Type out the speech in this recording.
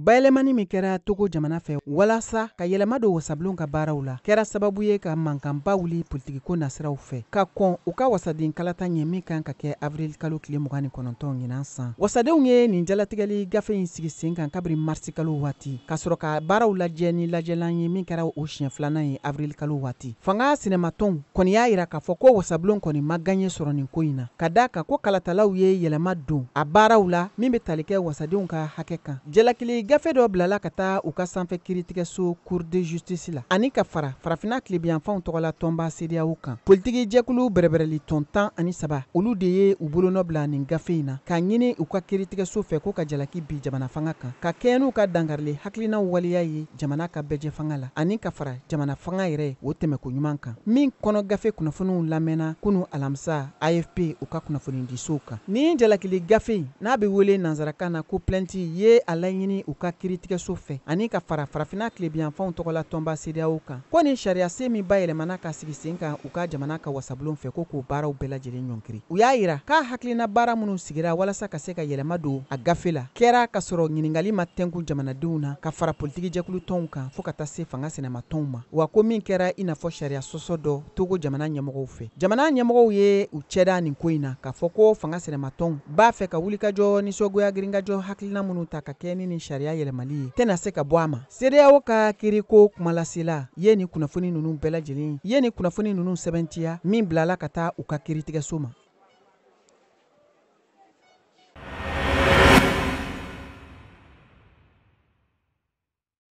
Bayɛlɛmani min kɛra Togo jamana fɛ walasa ka yɛlɛma don wasabulon ka baaraw la, kɛra sababu ye ka mankanba wuli politikiko nasiraw fɛ, ka kɔn u ka wasaden kalata ɲɛ min kan ka kɛ avril kalo tile 29 ɲinan san. Wasadenw ye nin jalatigɛli gafe in sigi sen kan kabiri marisi kalo waati, ka sɔrɔ ka baaraw lajɛ ni lajɛlan ye min kɛra o siɲɛ filanan ye avril kalo waati. Fanga sinamatɔnw kɔni y'a jira k'a fɔ ko wasabulon kɔni ma gaɲe sɔrɔ nin ko in na, ka d'a kan ko kalatalaw ye yɛlɛma don a baaraw la min bɛ tali kɛ wasadenw ka hakɛ kan. Jalakili gafe dɔ bilala ka taa u ka sanfɛ kiiritigɛso Cour de justice la, ani ka fara farafinna tilebinyanfanw tɔgɔla tɔnba CEDEAO kan. Politiki jɛkulu bɛrɛbɛrɛli tɔn 13, olu de ye u bolonɔ bila nin gafe in na, k'a ɲini u ka kiiritigɛso fɛ ko ka jalaki bin jamana fanga kan, ka kɛɲɛ n'u ka dankarili hakilinaw waleya ye jamana ka bɛɛjɛfanga la, ani ka fara jamana fanga yɛrɛ o tɛmɛko ɲuman kan, min kɔnɔ gafe kunnafoniw lamɛnna kunu alamisa AFP u ka kunnafonidisow kan. Nin jalakili gafe in n'a bɛ wele nansarakan na ko plainte ye a laɲini u ka kiiritigɛso fɛ, ani ka fara farafinna tilebinyanfanw tɔgɔla tɔnba CEDEAO kan, ko nin sariyasen min bayɛlɛmana ka sigi sen kan u ka jamana ka wasabulon fɛ, ko k'o baaraw bɛɛ lajɛlen ɲɔngiri. U y'a jira k'a hakilina baara minnu sigira walasa ka se ka yɛlɛma don a gafe la, kɛra ka sɔrɔ ɲininkali ma tɛnkun jamanadenw na, ka fara politikijɛkulu tɔnw kan fo ka taa se fanga sinamatɔnw ma, wa ko min kɛra i n'a fɔ sariya sɔsɔ dɔ Togo jamana ɲɛmɔgɔw fɛ. Jamana ɲɛmɔgɔw ye u cɛda nin ko in na, k'a fɔ ko fanga sinamatɔnw b'a fɛ ka wulikajɔ nisɔngoya girinkajɔ hakilina minnu ta ka kɛ ni nin sariya yɛlɛmali ye, tɛna se ka bɔ a ma. CEDEAO ka kiiriko kumalasela ye nin kunnafoni ninnu bɛɛ lajɛlen ye nin kunnafoni ninnu sɛbɛntiya min bilala ka taa u ka kiiritigɛso ma.